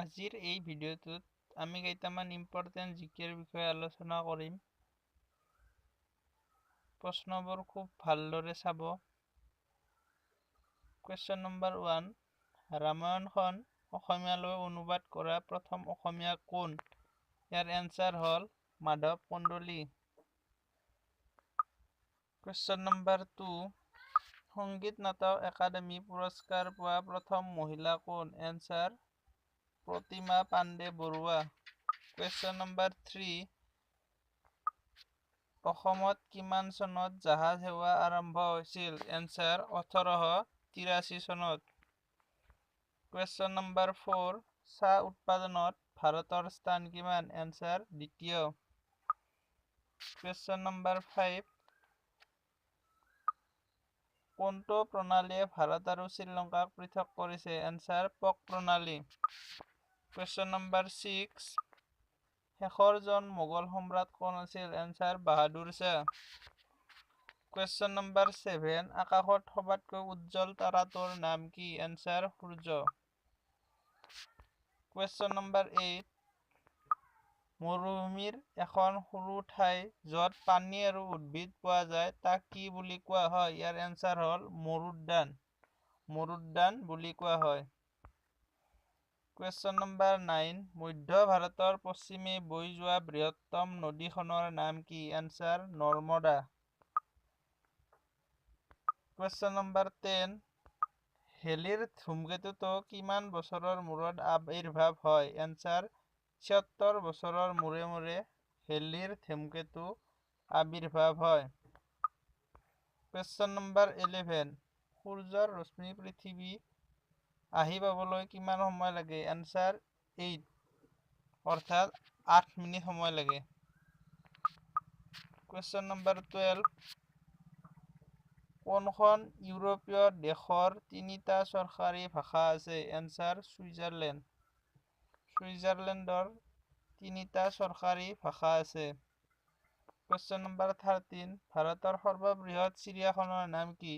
আজিৰ এই ভিডিঅ'টোত আমি কেইটামান ইম্পৰ্টেণ্ট জিকেৰ বিষয়ে আলোচনা কৰিম। প্ৰশ্নবোৰ খুব ভালদৰে চাব। কুৱেশ্যন নম্বৰ 1, ৰামায়ণখন অসমীয়ালৈ অনুবাদ কৰা প্ৰথম অসমীয়া কোন? ইয়াৰ এনচাৰ হ'ল মাধৱ কন্দলী। কুৱেশ্যন নম্বৰ 2, সংগীত নাটক একাডেমী পুৰস্কাৰ পোৱা প্ৰথম মহিলা কোন? Answer Pratima Pandey Barua. Question number 3, অসমত কিমান চনত জাহাজ সেৱা আৰম্ভ হৈছিল? এনচাৰ 1883 চনত। কুৱেশ্যন নম্বৰ 4, চাহ উৎপাদনত ভাৰতৰ স্থান কিমান? এনচাৰ দ্বিতীয়। কুৱেশ্যন নম্বৰ 5, কোনটো প্ৰণালীয়ে ভাৰত আৰু শ্ৰীলংকাক পৃথক কৰিছে? এনচাৰ পক প্ৰণালী। কুৱেশ্যন নম্বৰ 6, শেষৰজন মোগল সম্ৰাট কোন আছিল? Answer Bahadur Shah. Question number 7, আকাশত সবাতোকৈ উজ্জ্বল তাৰাটোৰ নাম কি? এনচাৰ সূৰ্য। কুৱেশ্যন নম্বৰ 8, মৰুভূমিৰ এখন সৰু ঠাই য'ত পানী আৰু উদ্ভিদ পোৱা যায় তাক কি বুলি কোৱা হয়? ইয়াৰ এনচাৰ হ'ল মৰুদ্যান। মৰুদ্যান বুলি কোৱা হয়। কুৱেশ্যন নম্বৰ 9, মধ্য ভাৰতৰ পশ্চিমে বৈ যোৱা বৃহত্তম নদীখনৰ নাম কি? Answer Narmada. Question number 10, হেলিৰ ধূমকেতুটো কিমান বছৰৰ মূৰত আৱিৰ্ভাৱ হয়? এনচাৰ 76 বছৰৰ মূৰে মূৰে হেলিৰ ধূমকেতু আৱিৰ্ভাৱ হয়। কুৱেশ্যন নম্বৰ 11, সূৰ্যৰ ৰশ্মি পৃথিৱী আহি পাবলৈ কিমান সময় লাগে? এনচাৰ 8, অৰ্থাৎ 8 মিনিট সময় লাগে। কুৱেশ্যন নম্বৰ 12, কোনখন ইউৰোপীয় দেশৰ 3টা চৰকাৰী ভাষা আছে? Answer Switzerland. ছুইজাৰলেণ্ডৰ 3টা চৰকাৰী ভাষা আছে। কুৱেশ্যন নম্বৰ 13, ভাৰতৰ সৰ্ববৃহৎ চিৰিয়াখানাৰ নাম কি?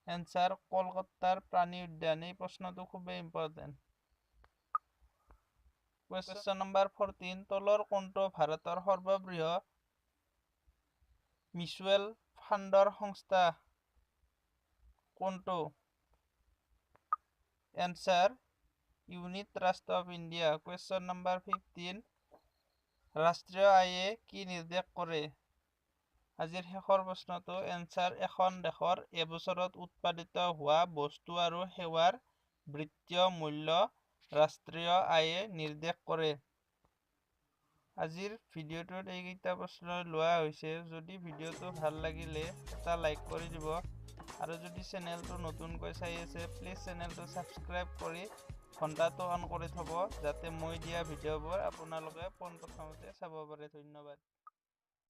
এনচাৰ কলকাতাৰ প্ৰাণী উদ্যান। এই প্ৰশ্নটো খুবেই ইম্পৰ্টেণ্ট। কুৱেশ্যন নম্বৰ 14, তলৰ কোনটো ভাৰতৰ সৰ্ববৃহৎ মিউচুৱেল ফাণ্ডৰ সংস্থা কোনটো? Answer unit trust of India. Question number 15, ৰাষ্ট্ৰীয় আয়ে কি নিৰ্দেশ কৰে? আজিৰ শেষৰ প্ৰশ্নটো, এনচাৰ এখন দেশৰ এবছৰত উৎপাদিত হোৱা বস্তু আৰু সেৱাৰ বিত্তীয় মূল্য ৰাষ্ট্ৰীয় আয়ে নিৰ্দেশ কৰে। আজিৰ ভিডিঅ'টোত এইকেইটা প্ৰশ্ন লোৱা হৈছে। যদি ভিডিঅ'টো ভাল লাগিলে এটা লাইক কৰি দিব আৰু যদি চেনেলটো নতুনকৈ চাই আছে প্লিজ চেনেলটো ছাবস্ক্ৰাইব কৰি ঘণ্টাটো অন কৰি থ'ব, যাতে মই দিয়া ভিডিঅ'বোৰ আপোনালোকে পোনপ্ৰথমতে চাব পাৰে। ধন্যবাদ।